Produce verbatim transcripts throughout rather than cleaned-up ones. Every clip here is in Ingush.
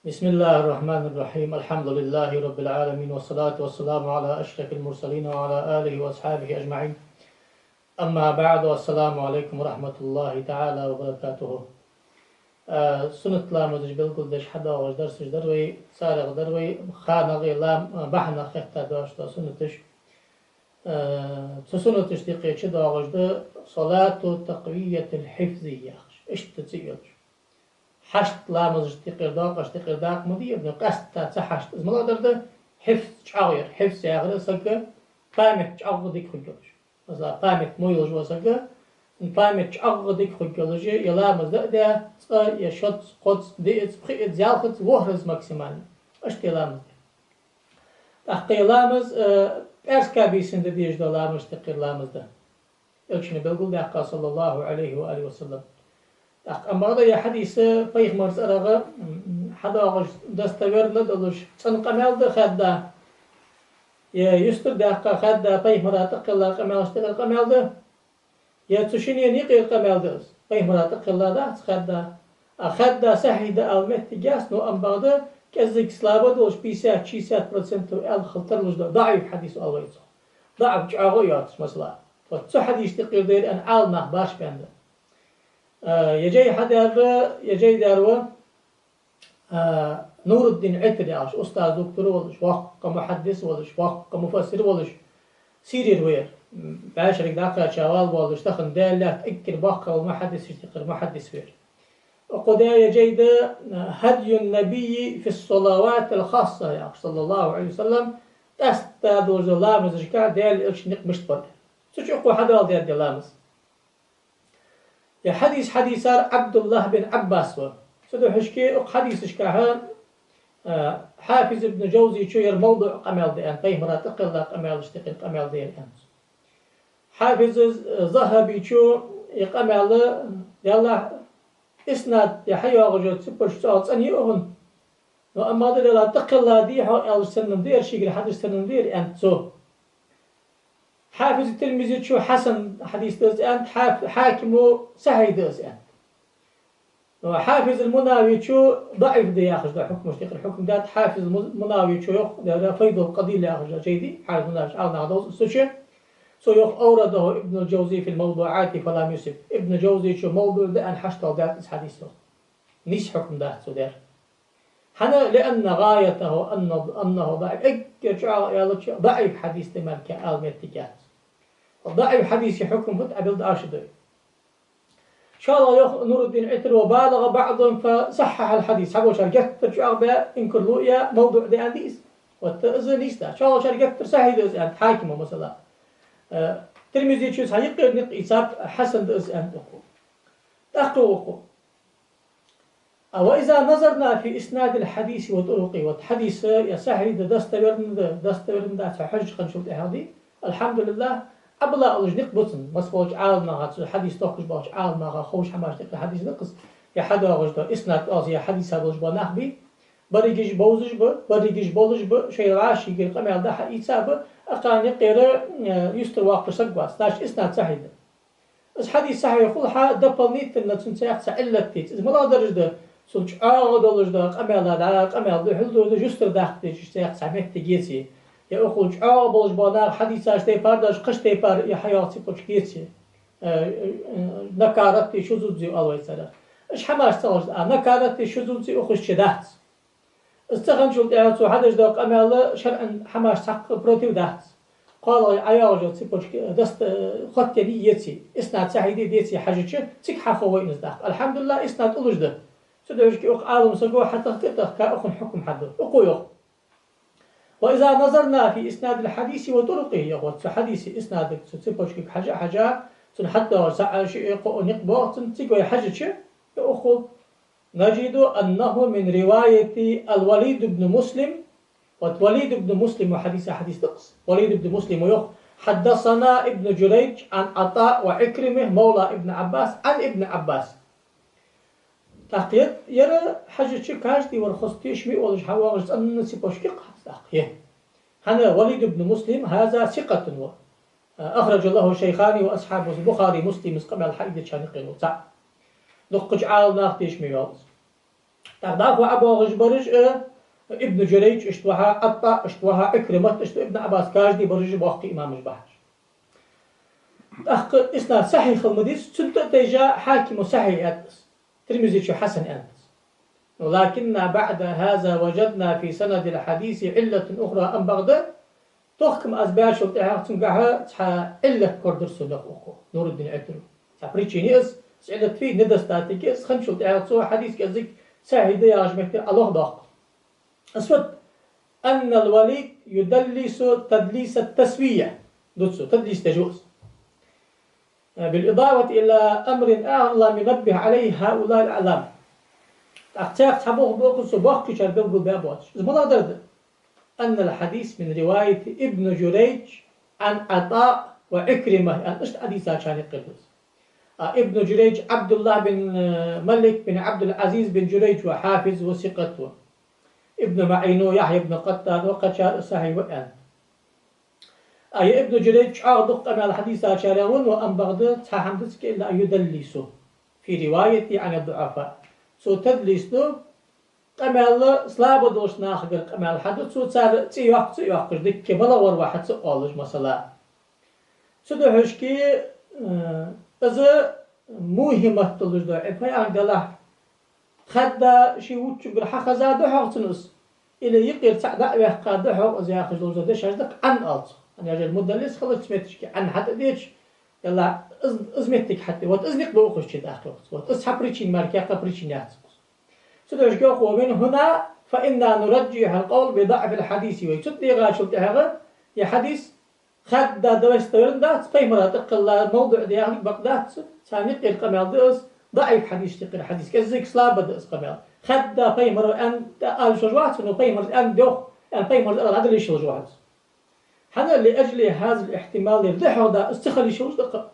بسم الله الرحمن الرحيم. الحمد لله رب العالمين، والصلاة والسلام على أشرف المرسلين وعلى آله وأصحابه أجمعين. أما بعد، السلام عليكم ورحمة الله تعالى وبركاته. А, суннат ламазаш белгалдеш хьадоагӀаш дарсаш дар вай, царех дар вай ханагӀа лам-, а, бахьанах хетта дош да суннаташ. А, цу суннаташ тӀехьа чудоагӀаш да صلاة تقوية الحفظ яхаш. Иштта цӀи йолаш. Хьашт ламазаш тӀехьа, докъаш тӀехьа дакъа ма дий, но къаьстта ца хьашт. Из малагӀдар да? Хьифз чӀоагӀъяр. Хьифз яхар сага память чӀоагӀа дика хургйолаш. Масала, память мо йолаш ва сага, память чӀоагӀа дика хургйолаш, е ламаз да а даь, цкъа, е шозза, кхозза, диъазза, пхиъазза, ялхазза, ворхӀазза максимально. Иштта ламаз да. ТӀаккха е ламаз, э, пӀаьраска бийсан де дезаш да ламаз, тӀехьа ламаз да. Элчано белгалдаьккха, صلى الله عليه وآله وسلم. ТӀаккха амма да е хьадис пайхамара цӀерагӀа, м, хьадоагӀаш достоверно долаш цӀена къамаьл да, хадда. Е юстара даьккха хадда пайхамара тӀакхелла къамаьлаш тӀехьа къамаьл да. Е цу шинне юкъера къамаьл да из. Пайхамара тӀакхелла дац хадда. А хадда сахьихь да ала моттиг яц, но амма бакъда кӀезига слабо долаш, пятьдесят-шестьдесят процентов аьлча хила тарлуш да, даӀиф хьадис оал вай цох. ДаӀиф чӀоагӀа а йоацаш, масала. Вот цу хьадиса тӀехьа дера аьнна Ӏаламнах баш бенна да. А, е жай хьадаьр, е жай даьр ва, а, Нуруддин Ӏитр яхаш, устаз доктор волаш, воккха мухьаддис волаш, воккха муфассир волаш, Сирера вар. М, бӀаьшерга дӀакхаьча вала волаш, тахан Даьла лаьтта эггара боккхагӀа мухьаддисашта юкъера мухьаддис вар. Укхо даь е жай да, а, هدي النبي في الصلوات الخاصة яхаш, صلى الله عليه وسلم, къаьстта долаш дола ламазашка Даьла Элчан никъ мишта бар. Цу чу укхо хьадоаладаьд ер ламаз. Е хьадис хьадийцар Ӏабдуллахь бин Ӏаббас ва. Цудухьа укх хьадисашкахьа, а, Хьафиз ибн Жавзийчо ер мавдуӀ къамаьл да аьннад, пайхамара тӀакхелла къамаьлашта юкъера къамаьл да ер аьннад. Хьафиз, а, ЗахӀабийчо е къамаьл, Даьллахь, иснад е хьайоагӀаш йола цепочка цӀоагӀа цӀена я укхун. Но амма да Даьллахь, тӀакхелла дий хьо аьлча санна да ер, шийгара хьадис санна да ер аьннад цо. Хьафиз Тирмизичо хьасан хьадис да из аьннад, Хьаф-, Хьакимо сахьихь да из аьннад. Но Хьафиз аль-Мунавичо даӀиф да яхаш да хьукмашта юкъера хьукм даьд. Хьафиз Му-, Мунавичо йоах, да, да, Файдул Къадир яхаш жай дий, Хьафиз Мунавичо Ӏаламнах довза цу чу. Цо йоах: أورده ابن الجوزي في الموضوعات فلم يصب. Ибн Жавзийчо мавдуӀ да аьнна хьашт доаладаьд из хьадис йоах. Нийса хьукм дац цо даьр. ХӀана? لأن غايته أن-، أنه ضعيف. Эггара чӀоагӀа аьлча, даӀиф хьадис да мара кхы ала моттиг яц. ДаӀиф хьадиса хьукм фуд, Ӏабил да аша дой. ШоллагӀа йоах Нуруддин Ӏитр: وبالغ بعضهم فصحح الحديث. Цхьаболчар геттара чӀоагӀа баь, инкарло а яь, мавдуӀ да аьннад из. Вот из нийса дац. ШоллагӀчар геттара сахьихь да из аьннад, Хьакимо, масала. Э, Тирмизичо цхьа юкъера никъ ийцаб, хьасан да из аьннад укхо. ТӀаккха укхо. А, وإذا نظرنا في إسناد الحديث وطرقه, вот хьадис е сахьихь да, достоверно да, достоверно дац хьожача ханчул тӀехьагӀа дий, алхьамдулиллахӀ, Ӏабилла уллаш никъ ба цун, масса болча Ӏаламнаха, цу хьадис тохкаш болча Ӏаламнаха ховш хӀамаш никъ, хьадис да-кх из, е хьадоагӀаш да, иснад оалаш е хьадиса болаш бола нах бий, берригаш бовзаш ба, берригаш болаш ба, шоай вӀашийгара къамаьл да хьаийца а ба, акхарна юкъера, э, юстара воаккхаш саг вац, значит, иснад сахьихь да. Из хьадис сахьихь хул хьа дополнительно цунца цхьа Ӏиллат деце. Из малагӀа дарж да? Цул чӀоагӀа долаш да къамаьл, дӀа къамаьл духьал долаш да, юстара даккха дезаш цхьа моттиг еце. Е укхул чӀоагӀа болаш бола нах хьадийцача тайпара, даже кхыча тайпара е хьайоагӀа цепочка еце. Э, э, э, نكارة, شذوذ оал вай царех. Уж хӀамаш ца хилча, а نكارة, شذوذ укхаза чу дац. Из ца хинначул тӀехьагӀа цо хьадеш дола къамаьл шарӀан хӀамашца цхьаккха против дац. КхоалагӀа ӀайоагӀаш йола цепочка даста, э, хоттаяьй, еце, иснад сахьихь дий, деций хьажача, цига хьахов вайна из даккха. АлхьамдулиллахӀ, иснад уллаш да. Цудухьа укх Ӏалам саго хьатахка а тахка, укхун хьукм хьаду. Укхо йоах: وإذا نظرنا في إسناد الحديث وطرقه, йоах, вот цу хьадиса иснадага, цу цепочкага хьажа а хьажа, цун хьатӀадоагӀаш цаӀ, шиъ, кхоъ никъ боагӀа цун, цига вай хьажача, йоах укхо, نجد أنه من رواية الوليد بن مسلم. Вот Валид ибн Муслим ва хьадийца хьадис да-кх из. Валид ибн Муслимо йоах: حدثنا ابن جريج عن عطاء وعكرمة مولى ابن عباس عن ابن عباس. ТӀаккха е-, ер хьажача, каждый вар хоза тешаме а волаш, хьавоагӀаш цӀена цепочка я-кх из тӀаккха, е. ХӀана, Валид ибн Муслим, هذا ثقة هو. أخرج له الشيخان وأصحاب مسلم. Бухари, Муслима из къамаьл хьаийдечарна юкъера ва из цаӀ. Дуккхача Ӏаламнаха тешаме йоал из. ТӀаккха дӀахо ӀобоагӀаш бараш а, Ибн Джурайдж иштта ваха, ӀатӀаъ иштта ваха, Ӏикримат иштта, Ибн Ӏаббас, каждый бараш боккхий имамаш ба уж. ТӀаккха иснад сахьихь хила ма дий из, цунна тӀа а тайжа Хьакима сахьихь аьннад из, Тирмизе чу хьасан аьннад из. ولكننا بعد هذا وجدنا في سند الحديث علة أخرى, амма бакъда тохкам аз баьчул тӀехьагӀа цунгахьа цхьа Ӏиллат корадаьр сона, йоах укхо, Нуруддин Ӏитрино. Цхьа причина я из, из Ӏиллат фу я, недостаток я из, хинначул тӀехьагӀа цо хьадис кӀеззига сахьихь да яхача метте Ӏолохадоаккх. Из фуд? أن الوليد يدلس تدليس التسوية. Дувц цо, тадлис деш ва из. بالإضافة إلى أمر آخر لم ينبه عليه هؤلاء الأعلام. ТӀаккха цхьа бух доаккх цо, боккхийчар белгалбаь боацаш. Из малагӀа дар да? أن الحديث من رواية ابن جريج عن عطاء وعكرمة, аьнна, иштта хьадийцачарна юкъера да из. А Ибн Джурайдж Ӏабдуллахь бин, э, Малик бин Ӏабдул-Ӏазиз бин Джурайдж ва, хьафиз ва, сикъат ва. Ибн МаӀин ва, Яхья ибн Къаттан ва, кхычар а сахьихь ва аьнна. А е Ибн Джурайдж чӀоагӀа дукха къамаьл хьадийцачарех ва, но амма бакъда цхьа хӀама да цо кхел а, يدلس في روايته عن الضعفاء. Цо тадлис ду, къамаьл слабо долча нахагара къамаьл хьаду цо, цар цӀи йоаккх, цӀи йоаккхаш, дикка малагӀа вар ва хьа ца оалаш, масала. Цудухьа шки, э, из мухӀамат долаш да, э, пайхамар, Даьллахь, хадда ший вуччугара хьахаза да хьогӀ цунна из, или юкъера цхьа дӀа а ваьккха да хьогӀ из яхаш долаш да дешаш да-кх Ӏан алцох. ХӀана аьлча мудаллис хилча цу метташка Ӏан хьатӀадеча, Даьллахь, из, из моттиг хьатӀаде. Вот из никъ ба укхаза чу дӀахьокхаш. Вот из цхьа причина мара, кхы кхы причина яц укхаза. Цудухьа шки йоах: ومن هنا فإنا نرجح القول بضعف الحديث, вай. Цу тӀа дийгӀачул тӀехьагӀа, е хьадис хадда довести верна дац, пайхамара тӀакхелла мавдуӀ да яхилга бакъ дац, царна юкъера къамаьл да из, даӀиф хьадисашта юкъера хьадис, кӀеззига слабо да из къамаьл. Хадда пайхамара аьннад аьлча йиш йолаш вац, но пайхамара аьннад йоах, аьнна, пайхамара аьннар дӀадала йиш йолаш ва из. ХӀана? لأجل هذا الاحتمال, ер да хьогӀ да из ца хила йиш йолаш да-кх.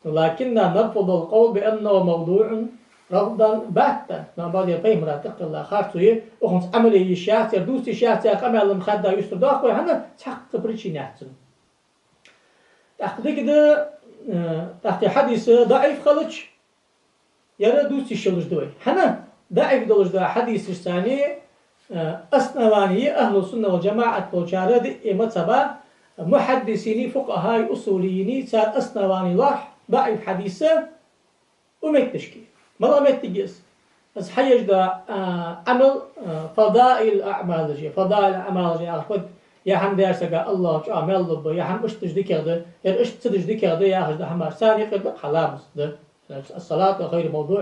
لكننا نرفض القول بأنه موضوع رفضا باتا. Но бакъда ер пайхамара тӀакхелла харцо я, укхунца Ӏамал е йиш яц, ер дувца йиш яц яха къамаьл-м хадда юстара доаккх вай, хӀана? Цхьаккха причина яц цунна. ТӀаккха дика да, э, тӀаккха е хьадис даӀиф хилча, ер дувца йиш йолаш да вай. ХӀана? ДаӀиф долаш да хьадисаш, царна, э, основани я, ахӀлу сунна вал джамаӀат болчар, диъ мазхӀаба мухьаддисиний, фукъахӀаий, усулийиний, цар основани лоархӀ даӀиф хьадис укх метташка. МалагӀа моттиг я из? Из хьаеш да, а, Ӏамал, а, фадаил аӀмалаш я, фадаил аӀмалаш я яхаш, вот, е хӀама даьр сага АллахӀа чӀоагӀа маьл лургба, е хӀама иштта деш дикагӀа да, е иштта ца деш дикагӀа да яхаш да хӀамаш. Царна юкъера да-кх хьа ламаз да. الصلاة خير موضوع,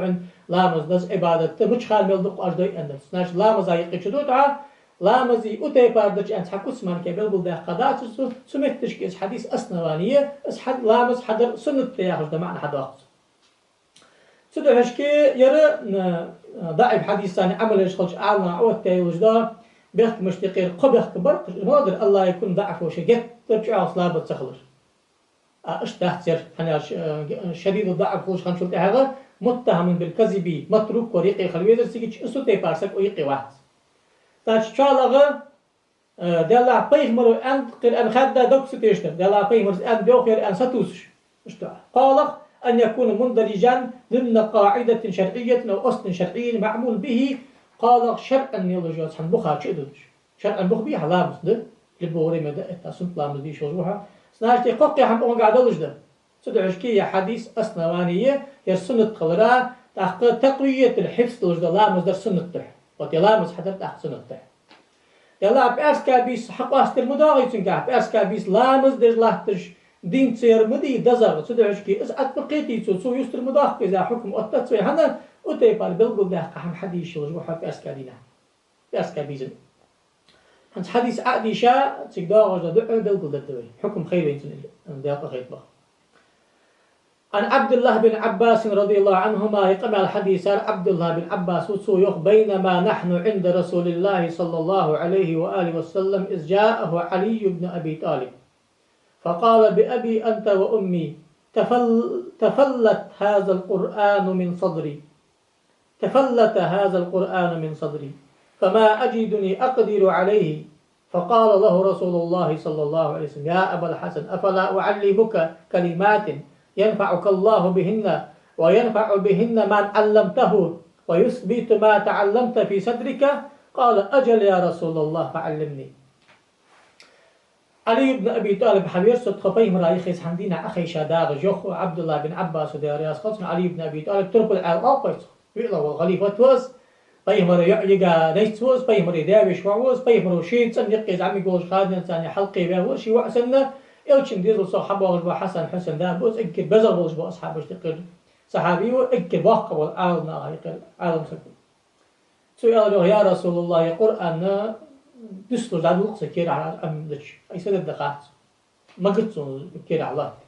ламаз да из Ӏибадат, мича хана мел дукха оаш дой аьннар. Значит, ламаза юкъе чу ду тӀа, ламази укх тайпара дача аьнна цхьа куц мара кхы белгалдаьккха дацар цо, цу метташка из хьадис основани я, из хьа-, ламаз хьадар суннат да яхаш да маӀан хьадоаккх цо. Цудухьа шки ер, м, даӀиф хьадисашца Ӏамал еш хилча, Ӏаламнаха оттаяь йолаш да бехкамашта юкъера кхо бехкам бар-кх, из малагӀа дар: ألا يكون ضعفه شديد, геттара чӀоагӀа слабо ца хилар. А, иштта дац ер, хӀана аьлча, э, шадиду даӀф хулаш хинначул тӀехьагӀа متهم بالكذب, матрук вар юкъе хила везар цига, из цу тайпара саг укх юкъе вац. Значит, чоалагӀа, э, Даьллахь, пайхамара аьннад-кх ер аьнна хадда дог ца тешаш дар, Даьллахь, пайхамара аьннад йоах ер аьнна сатувсаш. Иштта. КхоалагӀа: أن يكون مندرجا ضمن قاعدة شرعية أو أصل شرعي معمول به. КхоалагӀа, шарӀан йолаш йола цхьан буха чу а додаш. ШарӀан бух бий хьа? Ламаз да. Любое время да, это суннат ламаз де йиш йолаш ва хьо. Значит, кхоккхе хӀама укхангахь долаш да. Цудухьа шки ер хьадис основани я ер суннат хилара, тӀаккха такъвиятул хьифз долаш да, ламаз дар суннат да. Вот ер ламаз хьадар тӀаккха суннат да. Е ла пӀаьраска бийса хьакъоастадер ма доагӀий цунгахь, пӀаьраска бийса ламаз деш латташ дин ца яр ма дий дезагӀа, цудухьа шки из Ӏад ма кхетий цо, цо юстара ма доаккхий из яха хьукам оттадац вай, хӀана, укх тайпара белгалдаьккха хӀама хьаде йиш йолаш ва хьо пӀаьраска дийнахьа. ПӀаьраска бийсан. ХӀанз хьадис Ӏа а дийша, цига доагӀаш дола дуӀа белгалдергда вай. Хьукам хайра вайна цун, Даьла къахетам баха. عن عبد الله بن عباس رضي الله عنهما, ер къамаьл хьадийцар ӀабдуллахӀ бин Ӏаббас ва, цо йоах: بينما نحن عند رسول الله صلى الله عليه وآله وسلم إذ جاءه علي بن أبي طالب فقال: بأبي أنت وأمي، تفل-، تفلت هذا القرآن من صدري. تفلت هذا القرآن من صدري، فما أجدني أقدر عليه. فقال له رسول الله صلى الله عليه وسلم: يا أبا الحسن، أفلا أعلمك كلمات ينفعك الله بهن وينفع بهن من علمته؟ ويثبت ما تعلمت في صدرك؟ قال: أجل يا رسول الله، فعلمني. Ӏали ибн Аби ТӀалиб хьавера со тхо Пайхамара юхе цхьан дийнахьа Ӏохайша дагӀаш, йоах Ӏабдуллахь бин Ӏаббаса, Даьла раьза хилва цунна, Ӏали ибн Аби ТӀалиб турпал Ӏаьлас кхоачаш ва из. ВиӀлагӀа вола халифат ва из, Пайхамара йоӀ йига найц ва из, Пайхамара даь-веший воӀ ва из, Пайхамара ший цӀен юкъе зӀамига волаш хаденца хьалкхеваь ва из, ший воӀ санна, Элчан дезал совгӀа хьабоагӀаш бола Хьасан, Хьусен да ба из, эггара безагӀа болаш бола асхьабашта юкъера сахьаби ва, эггара боккха бола Ӏаламнаха юкъера Ӏалам саг ва. Цо аьлар, йоах: «Я РасулаллахӀ, ер Къуръан дусталуш дӀадулл-кх са керахьа, аз Ӏомадича, ай са дергда хац. Магац сона керахьа латта».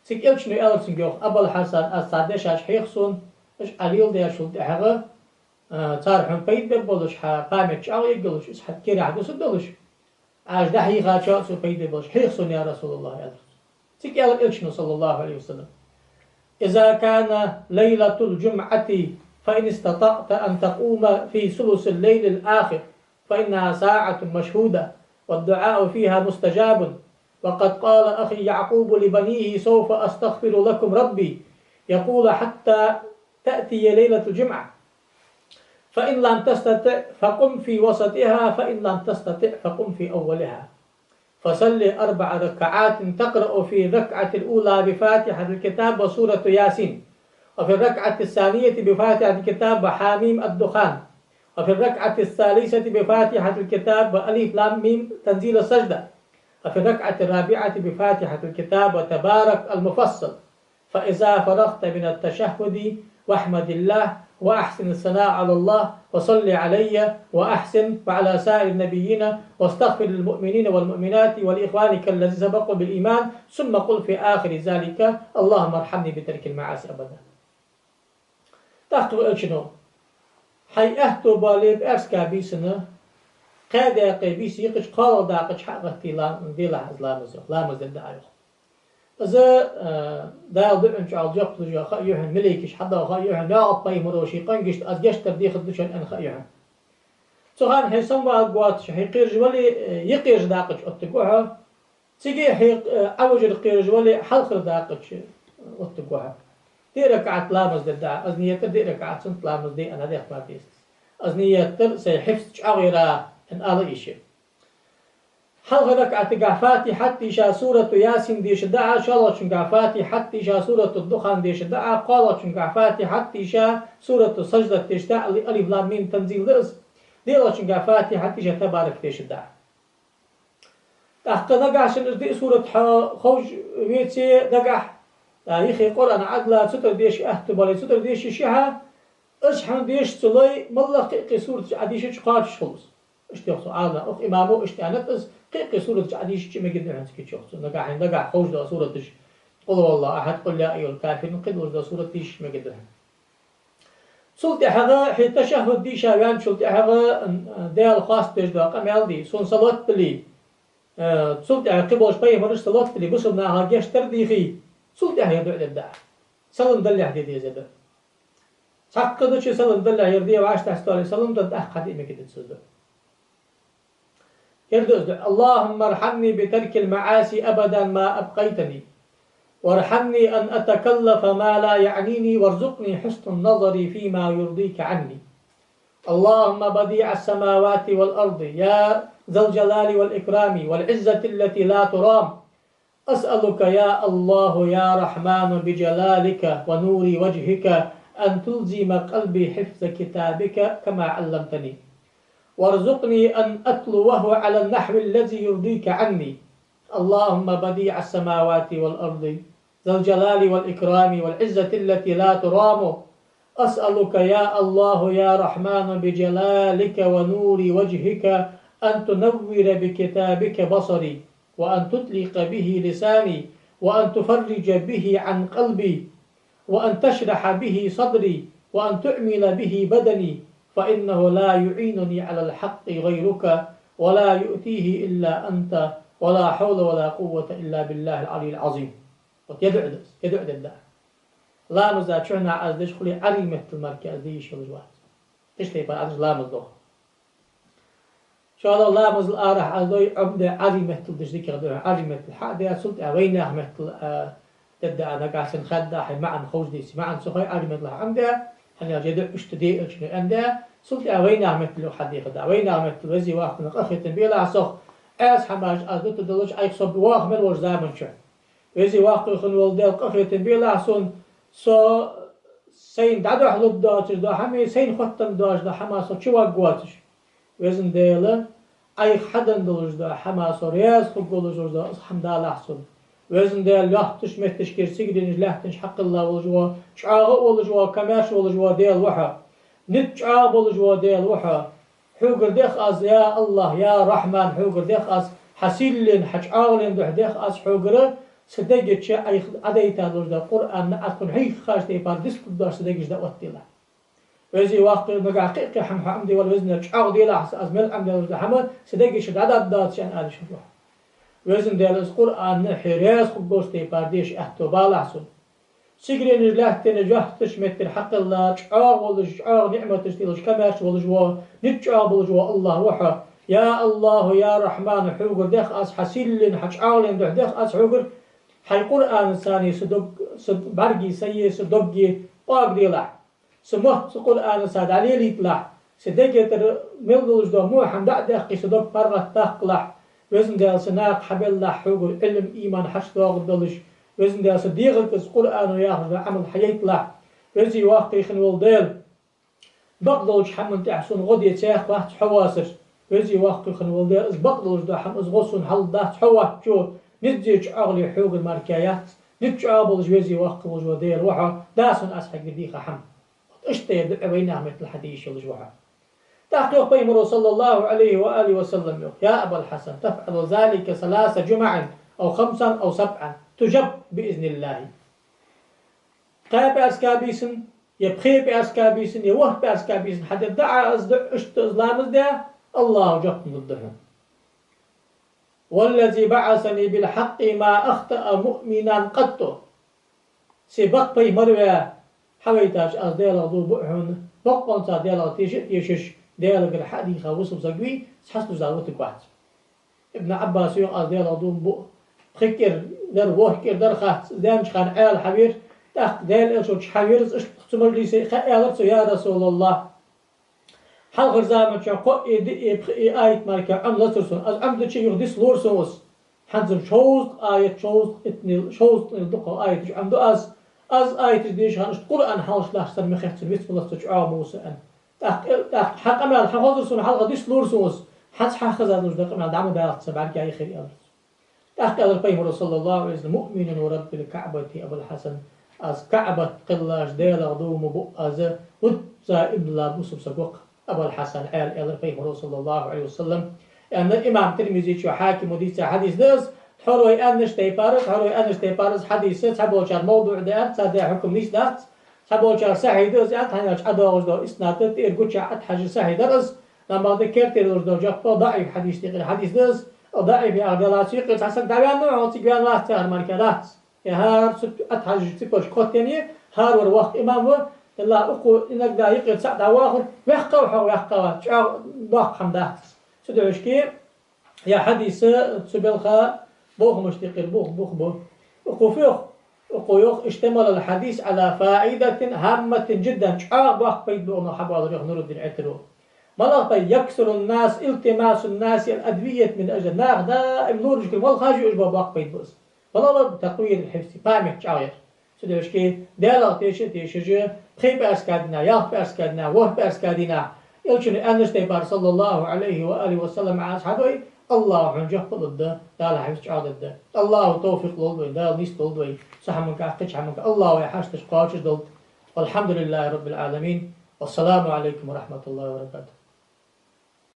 Цига Элчано аьлар цунга, йоах: «Абал Хьасан, аз цар дешаш хьех сона, уж Ӏа леладаьчул тӀехьагӀа, а, цар хьона пайда бергболаш, хьа память чӀоагӀа ергйолаш, из хьа керахьа дусаргдолаш, Ӏа уж дӀахьийхачоа цо пайда бергболаш, хьех сона, я РасулаллахӀ», аьлар цо. Цига аьлар Элчано, саллаллахӀу Ӏалайхи ва саллам: «إذا كان ليلة الجمعة فإن استطعت أن تقوم في ثلث الليل الآخر فإنها ساعة مشهودة والدعاء فيها مستجاب، وقد قال أخي يعقوب لبنيه: سوف أستغفر لكم ربي، يقول، حتى تأتي ليلة الجمعة، فإن لم تستطع فقم في وسطها، فإن لم تستطع فقم في أولها، فصل أربع ركعات، تقرأ في الركعة الأولى بفاتحة الكتاب وسورة ياسين، وفي الركعة الثانية بفاتحة الكتاب وحم الدخان، وفي الركعة الثالثة بفاتحة الكتاب وألف لام ميم تنزيل السجدة، وفي الركعة الرابعة بفاتحة الكتاب وتبارك المفصل، فإذا فرغت من التشهد فاحمد الله وأحسن الثناء على الله وصل علي وأحسن وعلى سائر النبيين واستغفر للمؤمنين والمؤمنات ولإخوانك الذين سبقوا بالإيمان، ثم قل في آخر ذلك: اللهم ارحمني بترك المعاصي أبدا». ТӀаккха Элчано: «Хьай аьттув боале пӀаьраска бийсанна, кхаь даькъе бийса йикъача, кхоалагӀа дакъа чу хьа а гӀаттий, ла-, делахь из ламаз, йоах, ламаз дергда Ӏа, йоах». Из, а, Дала дуӀан чӀоагӀа жоп луш йола ха я хьона, малейкаш хьадоагӀа ха я хьона, Якъуб пайхамара ший къонгашта аз гешт дар дехаргда шоана аьнна ха я хьона. Цу хана хьо самаваргвоацаш, хьо кхераш вале, э, юкъерча дакъа чу оттаргва хьо. Цига хьо, э, Ӏовижар кхераш вале, хьалхарча дакъа чу оттаргва хьо. Диъ ракаӀат ламаз дергда Ӏа, из нийят дар диъ ракаӀат суннат ламаз да аьнна дехка ма деза. Из нийят дар сай хьифз чӀоагӀъяр я аьнна ала йиш я. Хьалхарча ракаӀатагахь Фатихьат дийша, Сурату Ясин дешаргда Ӏа, шоллагӀчунгахь Фатихьат дийша, Сурату Духан дешаргда Ӏа, кхоалагӀчунгахь Фатихьат дийша, Сурату Саждат дешаргда Ӏа, Али-, Алиф Лам Мим Танзил да из, диълагӀчунгахь Фатихьат дийша, Табарак дешаргда Ӏа. ТӀаккха нагахь санна из диъ сурат хьо ховш веце, нагахь, а, юхе Къуръан Ӏодилла, цу тӀара деша аьттув боале, цу тӀара дешаш хьо, из хьона дешаш ца лой, моллагӀа кхы а кхы сураташ Ӏодийшача кхоачаш хул из. Иштта йоах цу Ӏаламнаха, укх имамо иштта аьннад из, кхы а кхы сураташ Ӏодийшача мегаргда хьона цига, йоах цо. Нагахь хьайна нагахь ховш дола сураташ, قل هو الله أحد, قل يا أيها الكافرون, кхыдолаш дола сурат дийшача мегаргда хьона. Цул тӀехьагӀа, хьо ташаххуд дийша ваьнначул тӀехьагӀа, м, Даьла хоастадеш дола къамаьл де, сона салот дале, э, цул тӀехьагӀа кхыболча пайхамарашта салот дале, бусалба наха гешт дар дийхе, цул тӀехьагӀа ер дуӀа дергда Ӏа. Салам далалехь де деза ер дуӀа. Цхьаккха дуче салам далалехь ер де вӀаштӀехьа столе салам дар, тӀаккха хьаде мегаргда цо ер дуӀа. Ер да из дуӀа: اللهم ارحمني بترك المعاصي أبدا ما أبقيتني، وارحمني أن أتكلف ما لا يعنيني، وارزقني حسن النظر فيما يرضيك عني. اللهم بديع السماوات والأرض، يا ذا الجلال والإكرام والعزة التي لا ترام، أسألك يا الله يا رحمن بجلالك ونور وجهك أن تلزم قلبي حفظ كتابك كما علمتني، وارزقني أن أتلوه على النحو الذي يرضيك عني. اللهم بديع السماوات والأرض، ذا الجلال والإكرام والعزة التي لا ترام، أسألك يا الله يا رحمن بجلالك ونور وجهك أن تنور بكتابك بصري، وأن تطلق به لساني، وأن تفرج به عن قلبي، وأن تشرح به صدري، وأن تعمل به بدني، فإنه لا يعينني على الحق غيرك، ولا يؤتيه إلا أنت، ولا حول ولا قوة إلا بالله العلي العظيم. Вот ер дуӀа да из, ер дуӀа дергда Ӏа. Ламаза чухьнахьа из деш хуле, Ӏарбий меттала мара из де йиш йолаш вац. Кхыча тайпара Ӏа деш ламаз дох. ШоллагӀа, ламазал арахьа из дой, Ӏомаде Ӏарбий меттала деш дикагӀа да хьона, Ӏарбий меттала хьа а даь, цул тӀехьагӀа вайнаьха меттала, а, дергда Ӏа, нагахь санна хаьдда хьона маӀан ховш деце, маӀан ца хой, Ӏарбий меттала хьа а Ӏомаде, Аьнна, жеда иштта де Элчано аьннад, цул тӀехьа вайнаьха меттала юха хьадийхад. Вайнаьха меттала: Веза воккха Къахетам белахь сох, Ӏеса хӀамаш аз дутаргдолаш, Ӏайха со вахар мел волча заман чу. Веза воккха хинна вола Даьла, къахетам белахь сона, со сайна дӀадухьалургдоацаш дола хӀама, сайна хоттаденна доацаш дола хӀама со чуваргвоацаш. Веза Даьла, Ӏайха хьаденна долаш дола хӀама со раьза хургволаш дола из хӀама далахь сона. Веза Даьла, лоаттача метташкара, сигаленаш лаьттанаш хьакхелла волаш вола, чӀоагӀа волаш вола, комаьрша волаш вола Даьла ва хьо. Низ чӀоагӀа болаш вола Даьла ва хьо. Хьогара дех аз, я АллахӀ, я Рахьман, хьогара дех аз, хьа сийлен, хьа чӀоагӀален духьа дех аз хьогара, са дега чу Ӏайха Ӏодайта долаш дола Къуръан, Ӏа тхона хьийхача тайпара дицлургдоацаш са дега чу дӀаоттаделахь. Веза воккха, нагахь кхы а кхы хӀама хьо Ӏомаде вале, Веза Даьла, чӀоагӀа делахь са, аз мел Ӏомадаь долаш дола хӀама са дега чу дӀадаргдоацаш, аьнна, ала йиш йолаш ва хьо. Веза Даьла, из Къуръан хьо раьза хургволча тайпара деша аьттув балахь сона. Сигаленаш лаьттанаш йоастача меттера хьакхелла, чӀоагӀа волаш, чӀоагӀа ниӀматаш телаш, комаьрша волаш вола, низ чӀоагӀа болаш вола АллахӀ ва хьо. Я АллахӀ, я Рахьман, хьогара дех аз, хьа сийлен, хьа чӀоагӀален духьа дех аз хьогара, хьай Къуръанаца са дог, са бӀаргий, сай, са доггий къоагаделахь. Са мотт цу Къуръанаца дӀалелийталахь, са дега тӀара мел долаш дола во хӀама дӀадаьккхе, са дог паргӀатдаккхалахь. Веза Даьла, са накха хьабеллалахь хьогара Ӏилма, иман хьачудоагӀаргдолаш. Веза Даьла, са дегӀага из Къуръано яхаш дола Ӏамал хьайайталахь. Веза воккха хинна вола Даьла, бакъдолча хӀаман тӀехьа сона гӀо де цхьаккха вац хьо воацар. Веза воккха хинна вола Даьла, из бакъдолаш дола хӀама, из гӀо сона хьалдац хьо воацачо, низаца чӀоагӀале хьогара мара кхы яц, низ чӀоагӀа болаш, Веза воккха волаш вола Даьла ва хьо, да сона аз хьогара дийха хӀама. Иштта ер дуӀа вайнаьха меттала хьаде йиш йолаш ва хьо. ТӀаккха йоах Пайхамаро, صلى الله عليه وآله وسلم, йоах: يا أبا الحسن، تفعل ذلك ثلاث جمع أو خمسا أو سبعا، تجب بإذن الله. Кхаь пӀаьраска бийсан, е пхе пӀаьраска бийсан, е ворхӀ пӀаьраска бийсан хьадергда Ӏа из дуӀа, иштта из ламаз де, АллахӀа жоп лургда хьона. والذي بعثني بالحق ما أخطأ مؤمن قط. Се бакъ пайхамар ваь, хьавайтача аз Даьлах дув буъ хьона, боккъонца Даьлах теша а тешаш, Даьлагара хьа а дийха бусалба саг вий, цхьа саг витаргвац. Ибн Ӏаббаса йоах: аз Даьлах дув буъ, пхи кӀира дар, ворхӀ кӀира дар хац, даьннача хана Ӏаьла хьавера, тӀаккха Даьла Элча волча хьавера из, иштта цу мажлисе хьа аьлар цо: يا رسول الله, хьалхарча заман чу кхоъ, диъ, пхи аят мара кхы Ӏомалацар сона. Аз Ӏомадича юха дицлора сона из. ХӀанз-м шовзткъа аят, шовзткъа итт, шовзткъа дукха аяташ Ӏомаду аз. Аз аяташ дешача хана иштта Къуръан хьалхашка латташ санна ма хет сона, вицмалаца чӀоагӀа ма ва со, аьнна. ТӀаккха, тӀаккха хьа къамаьл хьахозар сона, хьалха дицлора сона из. ХӀанз хьахеза долаш дола къамаьл дӀа ма далац са бӀарга, яхар, аьлар цо. ТӀаккха аьлар Пайхамаро, صلى الله عليه وسلم: أؤمن ورب الكعبة أبا الحسن. Аз КаӀбат кхеллача Даьлах дув ма буъ аз, вузза иман дилла бусалба саг ва-кх Абул-Хьасан Ӏаьла, аьлар Пайхамаро, صلى الله عليه وسلم. Аьнна, имам Тирмизечо, Хьакимо дийца хьадис да из, тхьовра вай аьннача тайпара, тхьовра вай аьннача тайпара из хьадис цхьаболчар мавдуӀ да аьннад, цар даь хьукам нийса дац, цхьаболчар сахьихь да из аьннад, хӀана аьлча ӀодоагӀаш дола иснад тӀера гуча Ӏотхьажа сахьихь дар из, амма да кертера долаш дола жоп даӀиф хьадисашта юкъера хьадис да из, даӀиф яхар далац, юкъера цхьа саг дӀаваьннав хьона, цига ваьнна вац яхар мара кхы дац. Е хӀара цу Ӏотхьажача цепочка хоттаяьннай, хӀаравар воккха имам ва, Аллахь укхо иногда юкъера цаӀ дӀавоахар, ваьккхав хьо, ваьккхав, чӀоагӀа доккха хӀама дац. Цудухьа шки, е хьадис цу балха бохамашта юкъера бух, бух бу. Укхо фу йоах? Укхо йоах: اشتمل الحديث على فائدة هامة جدا, чӀоагӀа боккха пайда бола хӀама хьабоалар, йоах Нуруддин Ӏитаро. МалагӀа пайда? يكثر الناس، التماس الناس الأدوية من أجل. Наха даим лораш хила мел хаж ю, уж боккха пайда ба из. МалагӀа? تقوية الحفظ, память чӀоагӀъяр. Цудухьа шки, Даьлах теша а тешаш, пхе пӀаьраска дийнахьа, ялх пӀаьраска дийнахьа, ворхӀ пӀаьраска дийнахьа, Элчано аьннача тайпара, صلى الله عليه وآله وسلم, Ӏа из хьадой, АллахӀа хьона жоп лургда, Дала хьа вист чӀоагӀдергда. АллахӀа товфикъ лолда вайна, Дала нийса долда вай цу хӀаманга, кхыча хӀаманга, АллахӀа вай хьашташ кхоачашдолда. والحمد لله رب العالمين. والسلام عليكم ورحمة الله وبركاته.